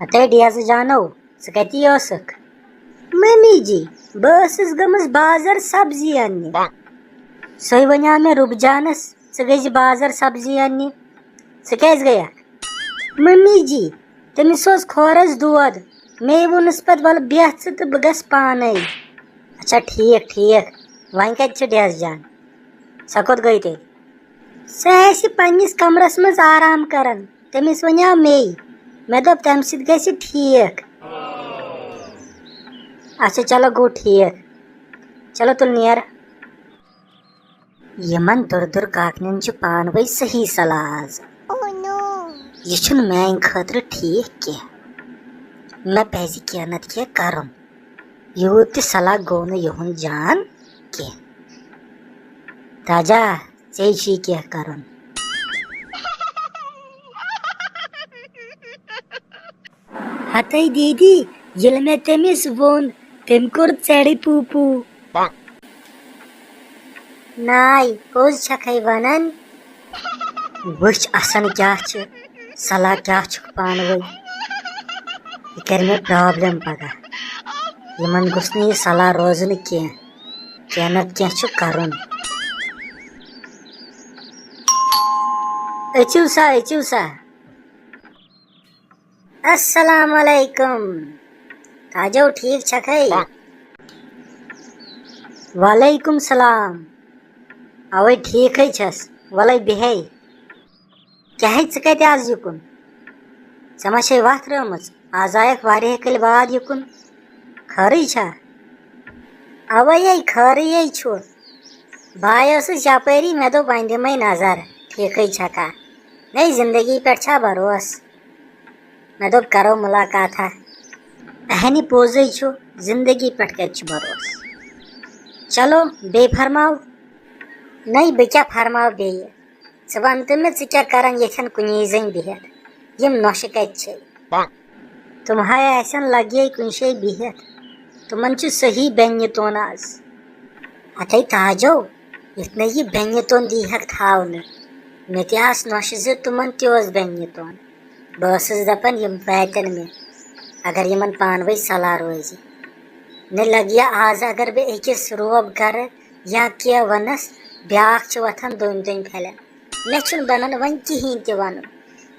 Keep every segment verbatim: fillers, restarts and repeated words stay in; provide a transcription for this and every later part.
ہتے ڈیزٕ جانو، ژٕ کتی ٲسٕکھ؟ ممی جی، بہٕ ٲسٕس گٔمٕژ بازر سبزی اننہِ۔ سۄے وَنیٛاو مےٚ رُبہٕ جانس، ژٕ گٔے زِ بازر سبزی اننہِ۔ ژٕ کیٛازِ گٔیکھ؟ ممی جی، تٔمِس اوس کھورس دود۔ مے ووٚنُس پتہٕ، "وَلہٕ بیٚہہ ژٕ تہٕ بہٕ گژھٕ پانے۔" اچھا، ٹھیٖک، ٹھیٖک۔ وۄنۍ کتہِ چھِ ڈیزٕ جان؟ سۄ کوٚت گٔے تیٚلہِ؟ سۄ آسہِ پننِس کمرس منٛز آرام کران۔ تٔمِس وَنیٛاو مے۔ مےٚ دوٚپ، "تَمہِ سۭتۍ گژھِ ٹھیٖک۔" اچھا، چلو، گوٚو ٹھیٖک۔ چلو، تُل نیر۔ یِمن دُردُر کاکنٮ۪ن چھِ پانہٕ ؤنۍ صحیح صلاح آز۔ یہِ چھُنہٕ میانہِ خٲطرٕ ٹھیٖک کینٛہہ۔ مےٚ پَزِ کینٛہہ نتہٕ کینٛہہ کرُن۔ یوٗت تہِ صلاح گوٚو نہٕ یِہُنٛد جان کینٛہہ۔ تاجا، ژےٚ چھُے کینٛہہ کرُن۔ ہتے دیدی، ییٚلہِ مےٚ تٔمِس ووٚن، تٔمۍ کوٚر ژیرٕ پوٗ پوٗ۔ ناے، پوٚز چھکھے ونان؟ وٕچھ، اَسان کیٛاہ چھِ، صلاح کیٛاہ چھُکھ پانہٕ ؤنۍ۔ یہِ کَرِ مےٚ problem پگاہ۔ یِمن گوٚژھ نہٕ یہِ صلاح روزُن کینٛہہ۔ کینٛہہ نتہٕ کینٛہہ چھُ کرُن۔ أژِو سا، أژِو سا۔ السلام علیکم۔ تاجو، ٹھیٖک چھکھے؟ وعلیکم سلام۔ اوے، ٹھیٖکھے چھَس۔ وَلَے بیٚہے۔ کیٛاہ ہے، ژٕ کَتہِ آز یُکُن؟ ژےٚ ما چھے وَتھ رٲومٕژ؟ آز آیَکھ واریاہ کٲلۍ بعد یُکُن۔ خٲرٕے چھا؟ اوے، خٲرٕے چھُ۔ بہٕ آیوسُس یپٲری، مےٚ دوٚپ وۄنۍ دِمے نظر، ٹھیٖکھٕے چھکھا؟ نے، زندگی پٮ۪ٹھ چھا بھروسہٕ؟ مےٚ دوٚپ کرو ملاقاتھا۔ اہنہِ پوٚزٕے چھُ، زندگی پٮ۪ٹھ کتہِ چھُ بھروسہٕ؟ چلو، بیٚیہِ فرماو۔ نے، بہٕ کیٛاہ فرماو بیٚیہِ؟ ژٕ وَن تہٕ مےٚ، ژٕ کیٛاہ کران ییٚتھٮ۪ن کُنی زٔنۍ بِہِتھ؟ یِم نۄشہِ کَتہِ چھے؟ تِم ہاے آسن لگے کُنہِ جایہِ بِہِتھ۔ تِمن چھُ صحیح بینہِ توٚن آز۔ ہتے تاجو، یُتھ نہٕ یہِ بینہِ توٚن دی ہٮ۪کھ تھاونہٕ۔ مےٚ تہِ آس نۄشہِ زٕ، تِمن تہِ اوس بینہِ توٚن۔ بہٕ ٲسٕس دپان، یِم واتن مےٚ، اگر یِمن پانہٕ ؤنۍ صلاح روزِ۔ نہ لگہِ آز اگر بہٕ أکِس روب کرٕ یا کینٛہہ ونس، بیٛاکھ چھِ وۄتھان دۄن دۄن پھلٮ۪ن۔ مےٚ چھُنہٕ بنان وۄنۍ کِہیٖنۍ تہِ ونُن،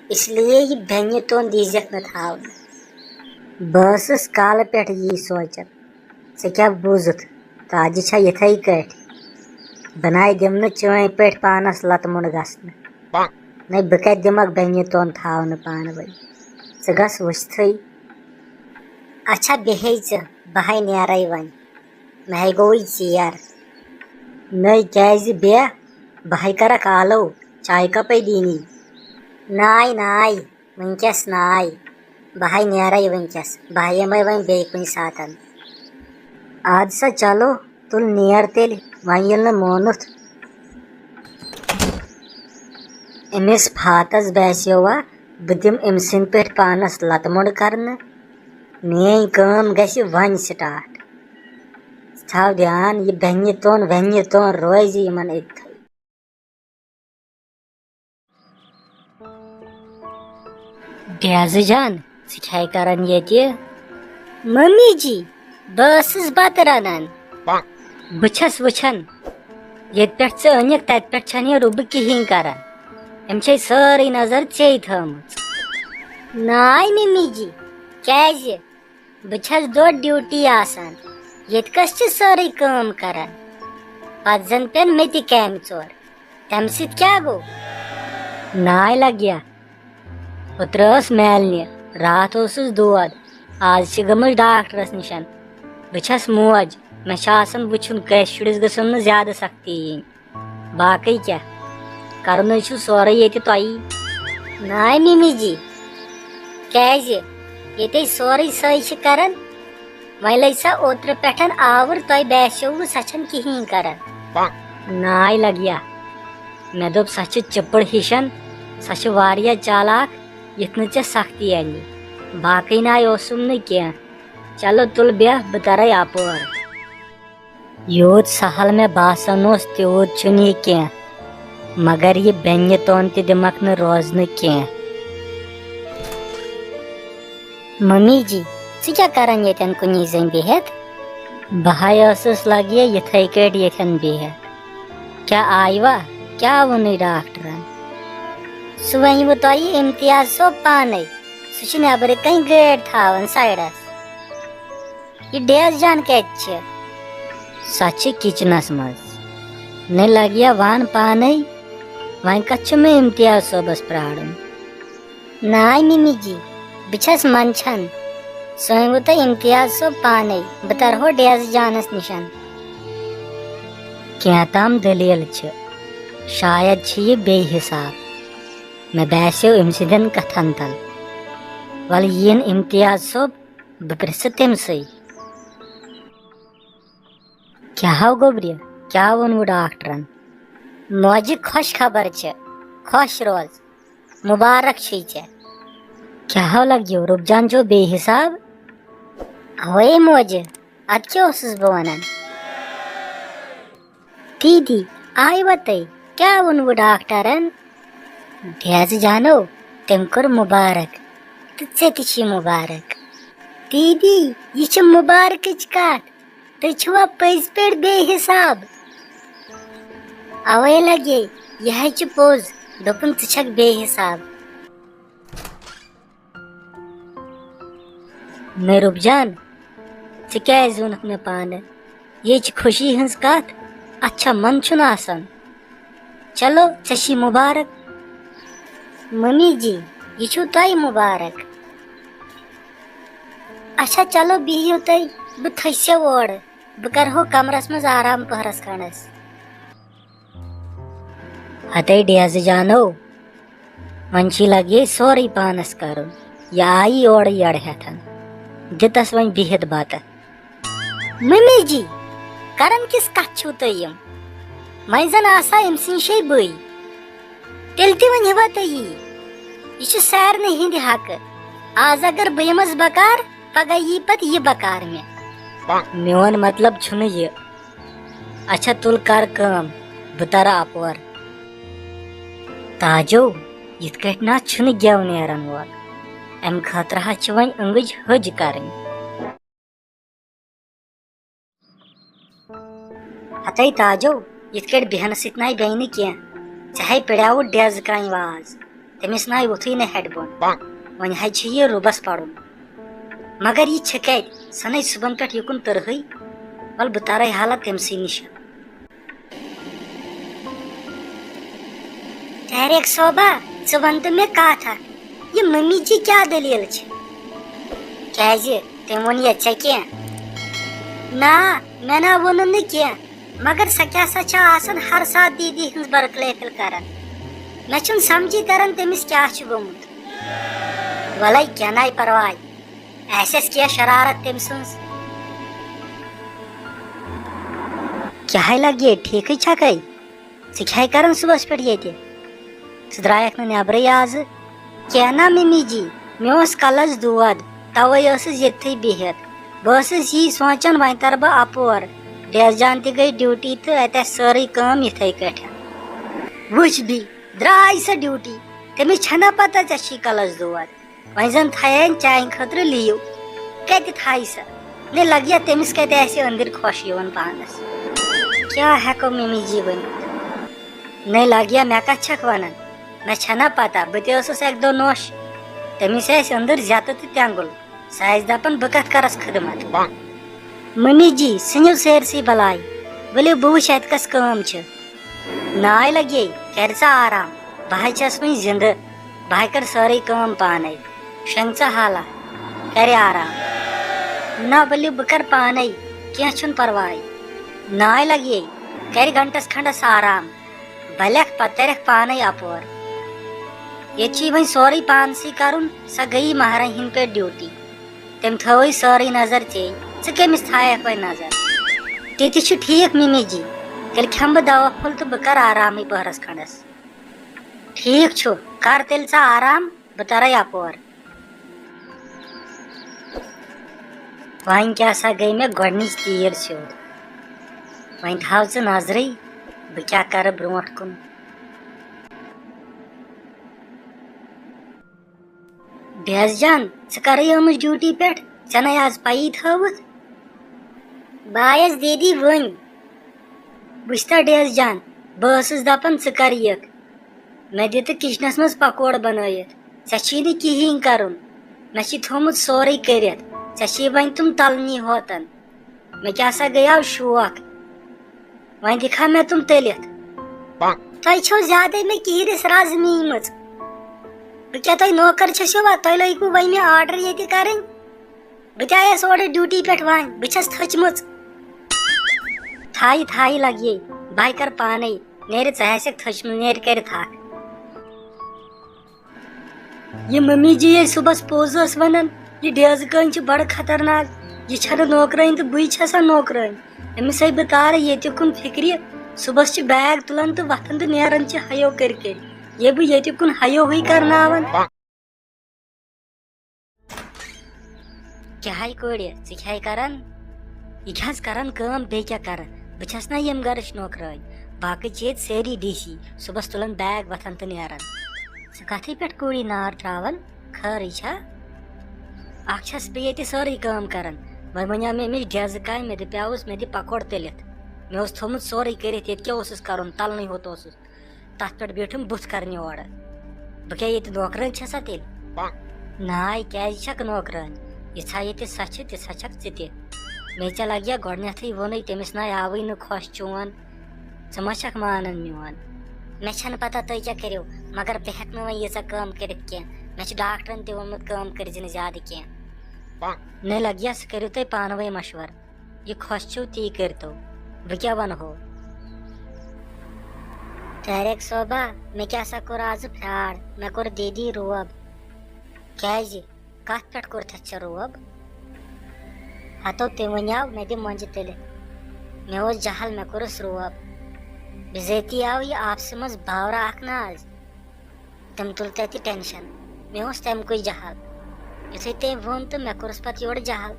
اس لیے یہِ بینہِ توٚن دیٖزٮ۪کھ نہٕ تھاونہٕ۔ بہٕ ٲسٕس کالہٕ پٮ۪ٹھ یی سونٛچان، ژےٚ کیٛاہ بوٗزُتھ؟ تاجہِ چھا یِتھَے کٲٹھۍ؟ بہٕ نَے دِمہٕ نہٕ چٲنۍ پٲٹھۍ پانَس لَتہٕ موٚنٛڈ گژھنہٕ۔ نَے، بہٕ کَتہِ دِمَکھ بٮ۪نہِ توٚن تھاونہٕ پانہٕ ؤنۍ؟ ژٕ گژھ وٕچھتھٕے۔ اچھا، بیٚہے ژٕ، بہٕ ہَے نیرَے وۄنۍ۔ مےٚ ہَے گوٚوُے ژیر۔ نَے، کیٛازِ بیٚہہ؟ بہٕ ہَے کَرَکھ آلو، چایہِ کَپَے دیٖنی۔ ناے، ناے۔ وٕنکیٚس ناے، بہٕ ہاے نیرے وٕنکیٚس، بہٕ ہاے یِمے وۄنۍ بیٚیہِ کُنہِ ساتن۔ اَدٕ سا چلو، تُل نیر تیٚلہِ، وۄنۍ ییٚلہِ نہٕ مونُتھ۔ أمِس فاتس باسیووا بہٕ دِمہٕ أمۍ سٕنٛدۍ پٲٹھۍ پانس لتہٕ موٚنٛڈ کرنہٕ؟ میٲنۍ کٲم گژھِ وۄنۍ start۔ ژٕ تھاو دیان، یہِ بینہِ توٚن وینہِ توٚن روزِ یِمن أتھٕے۔ ڈیزٕ جان، ژٕ کیٛاہ کران ییٚتہِ؟ ممی جی، بہٕ ٲسٕس بتہٕ رنان۔ بہٕ چھَس وٕچھان، ییٚتہِ پٮ۪ٹھ ژٕ أنِکھ، تَتہِ پٮ۪ٹھ چھَنہٕ یہِ رُبہٕ کِہیٖنۍ کران۔ أمۍ چھے سٲرٕے نظر ژے تھٲومٕژ۔ ناے ممی جی، کیٛازِ؟ بہٕ چھَس دۄہ ڈیوٹی آسان، ییٚتہِ کَس چھِ سٲرٕے کٲم کران؟ پَتہٕ زَن پٮ۪ن مےٚ تہِ کامہِ ژور، تَمہِ سۭتۍ کیٛاہ گوٚو؟ ناے لگیا، اوترٕ ٲس میلنہِ، راتھ اوسُس دود، آز چھِ گٔمٕژ ڈاکٹرَس نِشَن۔ بہٕ چھَس موج، مےٚ چھُ آسان وٕچھُن کٲنٛسہِ شُرِس گٔژھٕم نہٕ زیادٕ سختی یِنۍ۔ باقٕے کیٛاہ؟ کرُن حظ چھُ سورُے ییٚتہِ تۄہی۔ ناے مِمی جی، کیٛازِ؟ ییٚتے سورُے سۄے چھِ کران۔ وۄنۍ لٔج سۄ اوترٕ پٮ۪ٹھ آوُر، تۄہہِ باسیووُ سۄ چھَنہٕ کِہیٖنۍ کران۔ ناے لگیا، مےٚ دوٚپ سۄ چھِ چِپٕڑ ہِشن، سۄ چھِ واریاہ چالاک، یِتھ نہٕ ژےٚ سختی اَنی۔ باقٕے ناے اوسُم نہٕ کینٛہہ۔ چلو تُل بیٚہہ، بہٕ ترے اپور۔ یوٗت سہل مےٚ باسان اوس، تیوٗت چھُنہٕ یہِ کینٛہہ، مگر یہِ بینہِ توٚن تہِ دِمکھ نہٕ روزنہٕ کینٛہہ۔ ممی جی، ژٕ کیٛاہ کران ییٚتٮ۪ن کُنی زٔنۍ بِہِتھ؟ بہٕ ہاے ٲسٕس لگہِ یِتھَے کٲٹھۍ ییٚتھٮ۪ن بِہِتھ۔ کیٛاہ آیوا؟ کیٛاہ ووٚنُے ڈاکٹرن؟ سُہ وَنہِ وٕ تۄہہِ امتیاز صٲب پانے۔ سُہ چھُ نٮ۪برٕ کنۍ گٲڑۍ تھاوان سایڈس۔ یہِ ڈیز جان کتہِ چھِ؟ سۄ چھِ کچنس منٛز۔ نے لگیا وان پانے، وۄنۍ کتھ چھُ مےٚ امتیاز صٲبس پرارُن؟ ناے ممی جی، بہٕ چھَس منٛدچھان۔ سُہ ؤنِو تۄہہِ امتیاز صٲب پانے، بہٕ ترہو ڈیز جانس نِشن۔ کینٛہہ تام دٔلیٖل چھِ، شاید چھِ یہِ بیٚیہِ حساب۔ مےٚ باسیو أمۍ سٕنٛدٮ۪ن کتھن تل۔ ولہٕ یِن امتیاز صٲب، بہٕ پرژھٕ تٔمۍ سٕے۔ کیٛاہ ہو گوٚبرِ، کیٛاہ ووٚنوٕ ڈاکٹرن؟ موجہِ خۄش خبر چھِ، خۄش روز، مُبارک چھُے ژےٚ۔ کیٛاہ ہو لگیو، رُبجان چھو بے حساب؟ اوے موجہِ، ادٕ کیٛاہ اوسُس بہٕ ونان؟ دیدی، آیوا تُہۍ؟ کیٛاہ ووٚنوٕ ڈاکٹرن؟ ڈیزٕ جانو، تٔمۍ کوٚر مُبارک، تہٕ ژےٚ تہِ چھی مُبارک۔ دیدی، یہِ چھِ مُبارکٕچ کتھ، تُہۍ چھِوا پٔزۍ پٲٹھۍ بے حساب؟ اوے لگے، یہِ ہے چھِ پوٚز، دوٚپُن ژٕ چھکھ بے حساب۔ مےٚ رُبجان، ژٕ کیٛازِ ووٚنُتھ مےٚ پانہٕ؟ یے چھِ خوشی ہٕنٛز کتھ، اتھ چھا من چھُنہٕ آسان۔ چلو، ژےٚ چھی مُبارک۔ ممی جی، یہِ چھُو تۄہہِ مُبارک۔ اچھا، چلو، بِہِو تُہۍ، بہٕ تھٔسِو اورٕ، بہٕ کرہو کمرس منٛز آرام پٔہرس کھنڈس۔ ہتے ڈیزٕ جانو، وۄنۍ چھی لگے سورُے پانس کرُن۔ یہِ آیی اورٕ یٔڑ ہٮ۪تھن۔ دِتس وۄنۍ بِہِتھ بتہٕ۔ ممی جی، کران کِژھ کتھ چھِو تُہۍ یِم؟ وۄنۍ زن آسہٕ ہا أمۍ سٕنٛدۍ شے بٔے۔ تیٚلہِ تہِ ؤنِوا تُہۍ یی؟ یہِ چھُ سارنٕے ہٕنٛدِ حقہٕ۔ آز اگر بہٕ یِمس بکار، پگاہ یی پتہٕ یہِ بکار مےٚ۔ میون مطلب چھُنہٕ یہِ۔ اچھا، تُل کر کٲم، بہٕ ترٕ اپور۔ تاجو، یِتھ کٲٹھۍ نہ چھُنہٕ گٮ۪و نیرن وول، امہِ خٲطرٕ حظ چھِ وۄنۍ أنٛگٕج ۂج کرٕنۍ۔ ہتے تاجو، یِتھ کٲٹھۍ بیہنہٕ سۭتۍ نَے بیٚیہِ نہٕ کینٛہہ۔ ژےٚ ہے پِڑیوُت ڈیزٕ کامہِ واز۔ تٔمِس نَے ووٚتھُے نہٕ ہٮ۪ڈِ بۄن۔ وۄنۍ حظ چھِ یہِ رُبس پَرُن۔ مگر یہِ چھِ کَتہِ؟ سۄ نَے صُبحن پٮ۪ٹھ یُکُن تٔرہٕے۔ وَلہٕ بہٕ تَرَے حالہ تٔمۍ سٕے نِش۔ طارق صٲبا، ژٕ وَن تہٕ مےٚ کَتھ اَکھ، یہِ مٔمی جی کیٛاہ دٔلیٖل چھِ؟ کیٛازِ؟ تٔمۍ ووٚن یَتھ ژےٚ کینٛہہ؟ نا، مےٚ نا ووٚنُن نہٕ کینٛہہ، مگر سۄ کیٛاہ سا چھےٚ آسان ہر ساتہٕ دیٖدی ہٕنٛز برخلٲفی کران؟ مےٚ چھُنہٕ سمجھی تران تٔمِس کیٛاہ چھُ گوٚمُت۔ وَلَے کینٛہہ نَے پرواے، آسٮ۪س کینٛہہ شرارت تٔمۍ سٕنٛز۔ کیٛاہ ہے لگہِ، ٹھیٖکٕے چھکھے؟ ژٕ کیٛاہ ہے کران صُبحس پٮ۪ٹھ ییٚتہِ؟ ژٕ درٛایکھ نہٕ نٮ۪برٕے آزٕ؟ کینٛہہ نا ممی جی، مےٚ اوس کلس دود، توے ٲسٕس ییٚتھٕے بِہِتھ۔ بہٕ ٲسٕس یی سونٛچان، وۄنۍ ترٕ بہٕ اپور۔ ڈیس جان تہِ گٔے ڈیوٹی تہٕ اتہِ آسہِ سٲرٕے کٲم یِتھے کٲٹھۍ۔ وٕچھ بی، درٛاے سۄ ڈیوٹی۔ تٔمِس چھنا پتہ ژےٚ چھی کلس دود؟ وۄنۍ زن تھایَن چانہِ خٲطرٕ لیٖو۔ کتہِ تھایہِ سۄ؟ نے لگیا تٔمِس کتہِ آسہِ أنٛدٕرۍ خۄش یِوان پانس۔ کیٛاہ ہٮ۪کو ممی جی ؤنِتھ؟ نے لگیا مےٚ کتھ چھکھ ونان؟ مےٚ چھنا پتہ، بہٕ تہِ ٲسٕس اکہِ دۄہ نوش۔ تٔمِس آسہِ أنٛدٕرۍ زیتہٕ تہٕ تٮ۪نٛگُل۔ سۄ آسہِ دپان بہٕ کتھ کرس خدمت۔ ممی جی، ژھٕنِو سٲرسٕے بلاے، ؤلِو بہٕ وٕچھِ اتہِ کۄس کٲم چھِ۔ ناے لگے، کرِ ژٕ آرام، بہٕ ہاے چھس وُنہِ زندٕ، بہٕ ہاے کرٕ سٲرٕے کٲم پانے۔ شۄنٛگ ژٕ حالہ، کرِ آرام۔ نہ ؤلِو بہٕ کرٕ پانے، کینٛہہ چھُنہٕ پرواے۔ ناے لگے، کرِ گھنٹس کھنڈس آرام، بلکھ پتہٕ ترکھ پانے اپور۔ ییٚتہِ چھُے وۄنۍ سورُے پانسٕے کرُن، سۄ گٔیی مہرنہِ ہٕنٛدۍ پٲٹھۍ ڈیوٹی۔ تٔمۍ تھٲوٕے سٲرٕے نظر ژے، ژٕ کٔمِس تھایکھ وۄنۍ نظر؟ تہِ تہِ چھُ ٹھیٖک مِمی جی، تیٚلہِ کھٮ۪مہٕ بہٕ دوا پھوٚل تہٕ بہٕ کرٕ آرامٕے پٔہرس کھنڈس۔ ٹھیٖک چھُ، کر تیٚلہِ ژٕ آرام، بہٕ ترے اپور۔ وۄنۍ کیٛاہ سا گٔے مےٚ گۄڈٕنِچ تیٖر سیوٚد۔ وۄنۍ تھاو ژٕ نظرٕے، بہٕ کیٛاہ کرٕ برونٛٹھ کُن۔ ڈیز جان، ژٕ کَرٕے آمٕژ ڈیوٹی پٮ۪ٹھ؟ ژےٚ نَے آز پَیی تھٲوٕتھ۔ بہٕ آیَس دیدی وٕنۍ۔ وٕچھتا ڈیز جان، بہٕ ٲسٕس دَپان ژٕ کَر یِکھ۔ مےٚ دِ تہٕ کِچنَس منٛز پَکوڑٕ بَنٲیِتھ۔ ژےٚ چھی نہٕ کِہیٖنۍ کَرُن۔ مےٚ چھی تھوٚمُت سورُے کٔرِتھ۔ ژےٚ چھی وۄنۍ تِم تَلنی ہوتَن۔ مےٚ کیٛاہ سا گٔیاو شوق۔ وۄنۍ دِکھا مےٚ تِم تٔلِتھ۔ تۄہہِ چھو زیادَے مےٚ کِہرِس رَز میٖمٕژ۔ بہٕ کیٛاہ تۄہہِ نوکر چھَس ہیوٚوا؟ تۄہہِ لٲگِوٕ وۄنۍ مےٚ آرڈر ییٚتہِ کَرٕنۍ؟ بہٕ تہِ آیَس اورٕ ڈیوٹی پٮ۪ٹھ وۄنۍ، بہٕ چھَس تھٔچمٕژ۔ تھایہِ تھایہِ لَگہِ یے، بہٕ ہاے کَرٕ پانَے۔ نیرِ ژٕ آسٮ۪کھ تھٔچمٕژ، نیرِ کَرِ تھَکھ۔ یہِ مٔمی جی ییٚلہِ صُبحس پوٚز ٲس وَنان، یہِ ڈیزٕ کٲنۍ چھِ بَڑٕ خطرناک، یہِ چھَنہٕ نوکرٲنۍ تہٕ بٕے چھَسا نوکرٲنۍ۔ أمِس ہے بہٕ تارٕ ییٚتہِ کُن فِکرِ، صُبحس چھِ بیگ تُلان تہٕ وۄتھان تہٕ نیران چھِ ہَیو کٔرۍ کٔرۍ۔ یے بہٕ ییٚتہِ کُن ہَیو ہٕے کَرناوان۔ کیٛاہ ہاے کورِ، ژٕ کیٛاہ ہاے کَران؟ یہِ کیٛاہ حظ کَران کٲم، بیٚیہِ کیٛاہ کَران؟ بہٕ چھَس نا ییٚمہِ گَرٕچ نوکرٲنۍ، باقٕے چھِ ییٚتہِ سٲری ڈی سی، صُبحس تُلان بیگ وۄتھان تہٕ نیران۔ ژٕ کَتھٕے پٮ۪ٹھ کوٗری نار ترٛاوان؟ خٲرٕے چھا؟ اَکھ چھَس بہٕ ییٚتہِ سٲرٕے کٲم کَران، وۄنۍ وَنیٛاو مےٚ أمِس ڈیزٕ کامہِ، مےٚ دَپیٛاوُس مےٚ دِ پَکوڑ تٔلِتھ۔ مےٚ اوس تھوٚومُت سورُے کٔرِتھ، ییٚتہِ کیٛاہ اوسُس کَرُن، تَلنٕے ہوت اوسُس۔ تَتھ پٮ۪ٹھ بیٖٹھٕم بُتھ کَرنہِ اورٕ۔ بہٕ کیٛاہ ییٚتہِ نوکرٲنۍ چھَسا تیٚلہِ؟ ناے، کیٛازِ چھَکھ نوکرٲنۍ؟ یِژھا ییٚتہِ سۄ چھِ، تِژھا چھَکھ ژٕ تہِ۔ مےٚ ژےٚ لَگہِ یا گۄڈٕنٮ۪تھٕے ووٚنُے، تٔمِس ناے آوٕے نہٕ خۄش چون۔ ژٕ ما چھَکھ مانان میون؟ مےٚ چھَنہٕ پَتہ تُہۍ کیٛاہ کٔرِو، مگر بہٕ ہٮ۪کہٕ نہٕ وۄنۍ ییٖژاہ کٲم کٔرِتھ کینٛہہ۔ مےٚ چھُ ڈاکٹرَن تہِ ووٚنمُت کٲم کٔرۍزِ نہٕ زیادٕ کینٛہہ۔ نَے لَگہِ یا سُہ کٔرِو تُہۍ پانہٕ ؤنۍ مَشوَرٕ۔ یہِ خۄش چھِو تی کٔرۍتو، بہٕ کیٛاہ وَنہو؟ طارق صٲبا، مےٚ کیٛاہ سا کوٚر آزٕ فراڈ، مےٚ کوٚر دیدی روب۔ کیٛازِ؟ کَتھ پٮ۪ٹھ کوٚرتھَس ژےٚ روب؟ ہَتو تٔمۍ وَنیٛاو مےٚ دِ مۄنجہِ تٔلِتھ۔ مےٚ اوس جہل، مےٚ کوٚرُس روب۔ بِذٲتی آو یہِ آفسہِ منٛز باورا اَکھ نہ آز۔ تٔمۍ تُل تَتہِ ٹٮ۪نشَن۔ مےٚ اوس تَمہِ کُے جہل۔ یُتھُے تٔمۍ ووٚن تہٕ مےٚ کوٚرُس پَتہٕ یورٕ جہل۔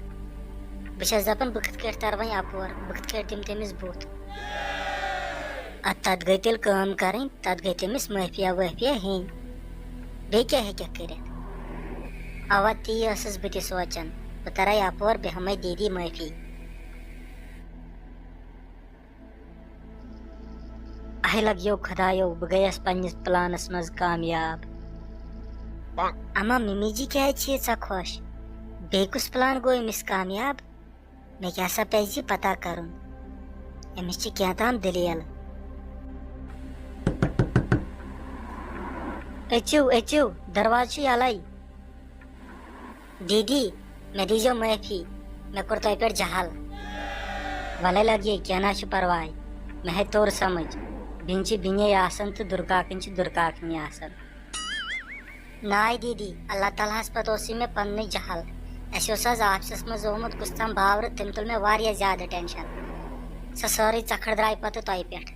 بہٕ چھَس دَپان، بہٕ کِتھ کٲٹھۍ تَرٕ وۄنۍ اَپور؟ بہٕ کِتھ کٲٹھۍ دِمہٕ تٔمِس بُتھ؟ اَدٕ تَتھ گٔے تیٚلہِ کٲم کَرٕنۍ، تَتھ گٔے تٔمِس معٲفیا وٲفیا ہیٚنۍ۔ بیٚیہِ کیٛاہ ہیٚکٮ۪کھ کٔرِتھ؟ اَوا، تی ٲسٕس بہٕ تہِ سونٛچان۔ بہٕ تَرَے اَپور، بیٚہمَے دیدی معٲفی۔ اہے لگیو خدایو، بہٕ گٔیَس پننِس پلانس منٛز کامیاب۔ اما ممی جی کیٛازِ چھِ ییٖژاہ خۄش؟ بیٚیہِ کُس پلان گوٚو أمِس کامیاب؟ مےٚ کیٛاہ سا پزِ یہِ پتہ کرُن؟ أمِس چھِ کینٛہہ تام دٔلیٖل۔ أژِو، أژِو، دروازٕ چھُ یَلَے۔ دیدی، مےٚ دیٖزیو معٲفی، مےٚ کوٚر تۄہہِ پٮ۪ٹھ جہل۔ وَلَے لَگے، کینٛہہ نہ چھُ پَرواے، مےٚ ہے توٚر سَمٕجھ، بیٚنہِ چھِ بیٚنے آسان تہٕ دُرکاکَنۍ چھِ دُرکاکَنی آسان۔ ناے دیدی، اللہ تعالیٰ ہَس پَتہٕ اوسُے مےٚ پَننُے جہل۔ اَسہِ اوس آز آفسَس منٛز آمُت کُس تام باورٕ، تٔمۍ تُل مےٚ واریاہ زیادٕ ٹٮ۪نشَن۔ سۄ سٲرٕے ژَکھڑ درٛاے پَتہٕ تۄہہِ پٮ۪ٹھ۔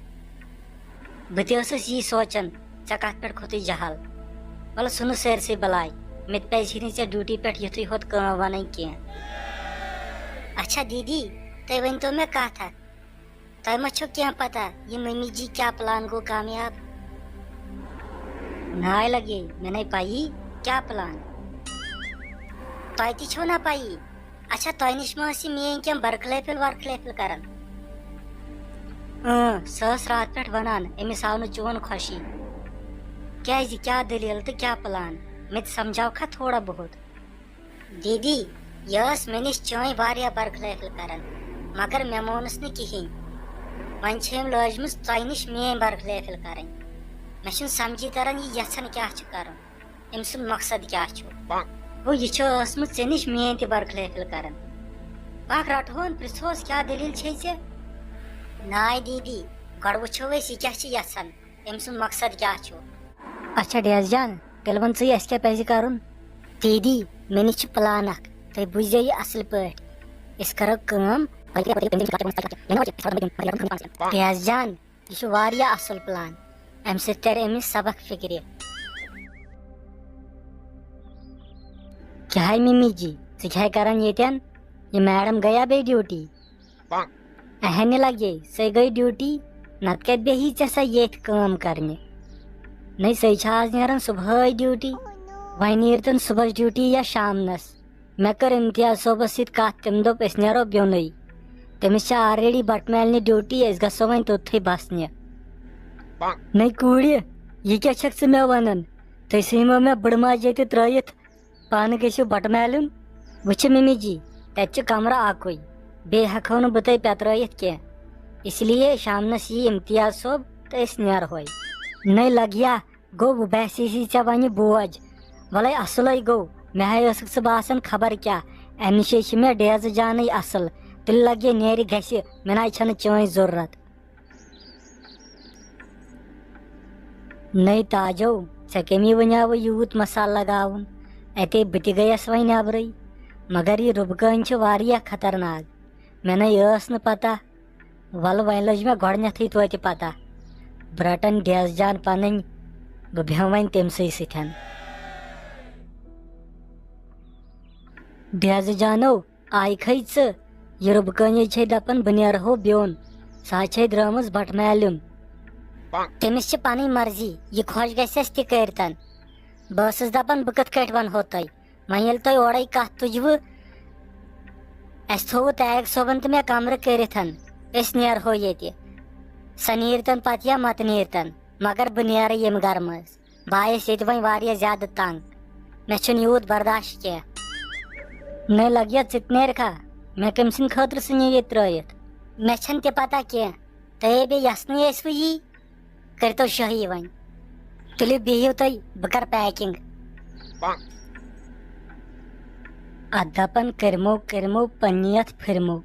بہٕ تہِ ٲسٕس یی سونٛچان، ژےٚ کَتھ پٮ۪ٹھ کھوٚتُے جہل؟ وَلہٕ سُہ نہٕ سٲرسٕے بَلاے، مےٚ تہِ پَزِ ہے نہٕ ژےٚ ڈیوٹی پٮ۪ٹھ یُتھُے ہوت کٲم وَنٕنۍ کینٛہہ۔ اچھا دیدی، تُہۍ ؤنۍتو مےٚ کَتھ اَکھ، تۄہہِ ما چھو کینٛہہ پَتہ یہِ مٔمی جی کیٛاہ پٕلان گوٚو کامیاب؟ ناے لَگے، مےٚ نَے پَیی کیٛاہ پٕلان۔ تۄہہِ تہِ چھو نہ پَیی؟ اچھا، تۄہہِ نِش ما ٲس یہِ میٛٲنۍ کینٛہہ برخلٲفِل ورخلٲفِل کران؟ اۭں، سۄ ٲس راتہٕ پٮ۪ٹھ ونان، أمِس آو نہٕ چون خۄشی۔ کیٛازِ، کیٛاہ دٔلیٖل تہٕ کیٛاہ پلان؟ مےٚ تہِ سمجھاوکھا تھوڑا بہت؟ دیدی، یہِ ٲس مےٚ نِش چٲنۍ واریاہ برخلٲفِل کران، مگر مےٚ مونُس نہٕ کِہیٖنۍ۔ وۄنۍ چھِ أمۍ لٲجمٕژ تۄہہِ نِش میٛٲنۍ برخلٲفِل کرٕنۍ۔ مےٚ چھُنہٕ سمجھی تران، یہِ یژھان کیٛاہ چھِ کرُن۔ أمۍ سُنٛد مقصد کیٛاہ چھُ؟ گوٚو، یہِ چھِ ٲسمٕژ ژےٚ نِش میٛٲنۍ تہِ برخلٲفِل کران۔ پکھ رٹہون، پرژھوس، کیٛاہ دٔلیٖل چھے ژےٚ؟ ناے دیدی، گۄڈٕ وٕچھو أسۍ، یہِ کیٛاہ چھِ یژھان، أمۍ سُنٛد مقصد کیٛاہ چھُ؟ اچھا ڈیس جان، تیٚلہِ وَن ژٕے، اَسہِ کیٛاہ پَزِ کرُن؟ دیدی، مےٚ نِش چھُ پلان اکھ، تُہۍ بوٗزِو یہِ اصٕل پٲٹھۍ۔ أسۍ کرو کٲم۔ ڈیس جان، یہِ چھُ واریاہ اصل پلان، امہِ سۭتۍ ترِ أمِس سبق فکرِ۔ کیٛاہ ہے مِمی جی، ژٕ کیٛاہ ہے کران ییٚتٮ۪ن؟ یہِ میڈم گٔیا بیٚیہِ ڈیوٹی؟ اہنہِ لگے، سۄے گٔے ڈیوٹی، نتہٕ کتہِ بیٚہی ژےٚ سۄ ییٚتھۍ کٲم کرنہِ؟ نَے، سۄے چھےٚ آز نیران صبحٲے ڈیوٹی۔ وۄنۍ نیرتن صبحس ڈیوٹی یا شامنس۔ مےٚ کٔر امتیاز صٲبس سۭتۍ کتھ، تٔمۍ دوٚپ أسۍ نیرو بیوٚنُے۔ تٔمِس چھےٚ already بٹہٕ مالنہِ ڈیوٹی، أسۍ گژھو وۄنۍ توٚتتھٕے بسنہِ۔ نٔے کوٗرِ، یہِ کیٛاہ چھکھ ژٕ مےٚ ونان؟ تُہۍ ژھٕنۍمو مےٚ بٕڑٕ ماجہِ ییٚتہِ ترٲیِتھ، پانہٕ گٔژھِو بٹہٕ مالیُن۔ وٕچھِ مِمی جی، تتہِ چھُ کمرٕ اکُے، بیٚیہِ ہٮ۪کہو نہٕ بہٕ تۄہہِ پٮ۪ترٲیِتھ کینٛہہ، اس لیے شامنس یی امتیاز صٲب تہٕ أسۍ نیرہوے۔ نٔے لگیا، گوٚو وۄنۍ باسے سی ژےٚ وۄنۍ بوج۔ وَلَے اَصلَے گوٚو، مےٚ ہَے ٲسٕکھ ژٕ باسان خبر کیٛاہ، اَمہِ نِشے چھِ مےٚ ڈیزٕ جانٕے اَصٕل، تیٚلہِ لَگہِ نیرِ گژھِ، مےٚ نَے چھَنہٕ چٲنۍ ضروٗرت۔ نٔے تاجو، ژےٚ کٔمی وَنیٛاوٕ یوٗت مصالہٕ لگاوُن؟ اَتے بہٕ تہِ گٔیَس وۄنۍ نٮ۪برٕے، مگر یہِ رُبہٕ کٲنۍ چھِ واریاہ خطرناک، مےٚ نَے ٲس نہٕ پَتہ۔ وَلہٕ وۄنۍ لٔج مےٚ گۄڈٕنٮ۪تھٕے توتہِ پَتہ، بہٕ رَٹَن ڈیزٕ جان پَنٕنۍ، بہٕ بیٚہمہٕ وۄنۍ تٔمۍ سٕے سۭتۍ۔ ڈیزٕ جانو، آیہِ کھے ژٕ؟ یہِ رُبہٕ کٲنی چھے دَپان بہٕ نیرہو بیوٚن، سۄ حظ چھے درٛامٕژ بَٹہٕ مالیُن۔ تٔمِس چھِ پَنٕنۍ مرضی، یہِ خۄش گژھٮ۪س تہِ کٔرۍتَن۔ بہٕ ٲسٕس دَپان بہٕ کِتھ کٲٹھۍ وَنہو تۄہہِ، وۄنۍ ییٚلہِ تۄہہِ اورَے کَتھ تُجوٕ، اَسہِ تھوٚوُ طارق صٲبَن تہٕ مےٚ کَمرٕ کٔرِتھ، أسۍ نیرہو ییٚتہِ۔ سۄ نیٖرتَن پَتہٕ یا مَتہٕ نیٖرتَن، مگر بہٕ نیرٕ ییٚمہِ گَرٕ منٛز۔ بہٕ آیَس ییٚتہِ وۄنۍ واریاہ زیادٕ تنٛگ، مےٚ چھُنہٕ یوٗت برداشت کینٛہہ۔ مےٚ لَگہِ یا ژٕ تہِ نیرکھا، مےٚ کٔمۍ سٕنٛدِ خٲطرٕ ژھٕنہِ ییٚتہِ ترٛٲیِتھ؟ مےٚ چھَنہٕ تہِ پَتہ کینٛہہ، تۄہے بیٚیہِ یَژھنٕے ٲسوٕ یی۔ کٔرۍتو شٲہی وۄنۍ۔ تُلِو بِہِو تُہۍ، بہٕ کَرٕ packing۔ اَتھ دَپان کٔرمو کٔرمو پننہِ یَتھ پھِرمو۔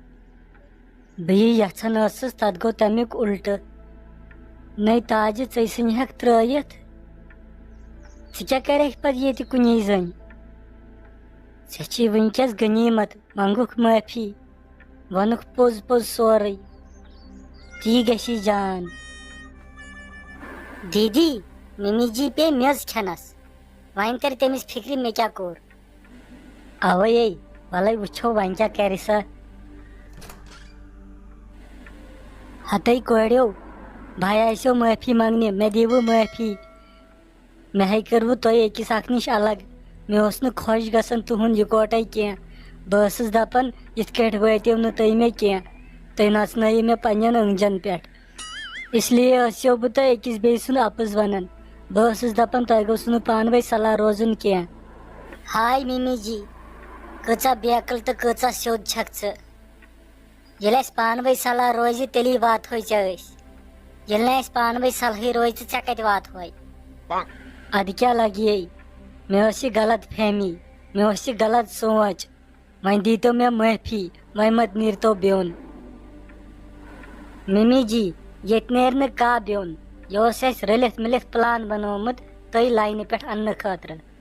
بہٕ یہِ یَژھان ٲسٕس، تَتھ گوٚو تَمیُک اُلٹہٕ۔ نَے تاجہِ، ژٕے ژھٕنہِ ہَکھ ترٛٲیِتھ۔ ژٕ کیٛاہ کَرَکھ پَتہٕ ییٚتہِ کُنی زٔنۍ؟ ژےٚ چھی وٕنکیٚس غنیٖمت، منٛگُکھ معٲفی۔ ووٚنُکھ پوٚز پوٚز سورُے، تی گژھی جان۔ دیٖدی، مِمی جی پیٚیہِ میٚژ کھٮ۪نَس، وۄنۍ کَرِ تٔمِس فِکرِ مےٚ کیٛاہ کوٚر۔ اَوَے، وَلَے وٕچھو وۄنۍ کیٛاہ کَرِ سۄ۔ ہَتَے کورٮ۪و، بہٕ آسیو معٲفی منٛگنہِ، مےٚ دِیِو معٲفی۔ مےٚ ہے کٔروٕ تۄہہِ أکِس اکھ نِش الگ۔ مےٚ اوس نہٕ خۄش گژھان تُہُنٛد یِکوٹے کینٛہہ۔ بہٕ ٲسٕس دپان، یِتھ کٲٹھۍ وٲتِو نہٕ تُہۍ مےٚ کینٛہہ، تُہۍ نژنٲیِو مےٚ پننٮ۪ن أنٛگجن پٮ۪ٹھ۔ اس لیے ٲسیو بہٕ تۄہہِ أکِس بیٚیہِ سُنٛد اپُز ونان۔ بہٕ ٲسٕس دپان، تۄہہِ گوٚژھوٕ نہٕ پانہٕ ؤنۍ صلاح روزُن کینٛہہ۔ ہاے مِمی جی، کۭژاہ بیقل تہٕ کۭژاہ سیوٚد چھکھ ژٕ۔ ییٚلہِ اَسہِ پانہٕ ؤنۍ صلاح روزِ، تیٚلی واتہوے ژےٚ أسۍ۔ ییٚلہِ نہٕ اَسہِ پانہٕ ؤنۍ صلحٕے روزِ، تہٕ ژےٚ کَتہِ واتہوے؟ اَدٕ کیٛاہ لَگہِ؟ مےٚ ٲس یہِ غلط فہمی، مےٚ اوس یہِ غلط سونٛچ۔ وۄنۍ دیٖتو مےٚ معٲفی، وۄنۍ مت نیٖرتو بیوٚن۔ مِمی جی، ییٚتہِ نیرِ نہٕ کانٛہہ بیوٚن۔ یہِ اوس اَسہِ رٔلِتھ مِلِتھ plan بنوومُت تۄہہِ لاینہِ پٮ۪ٹھ اَننہٕ خٲطرٕ۔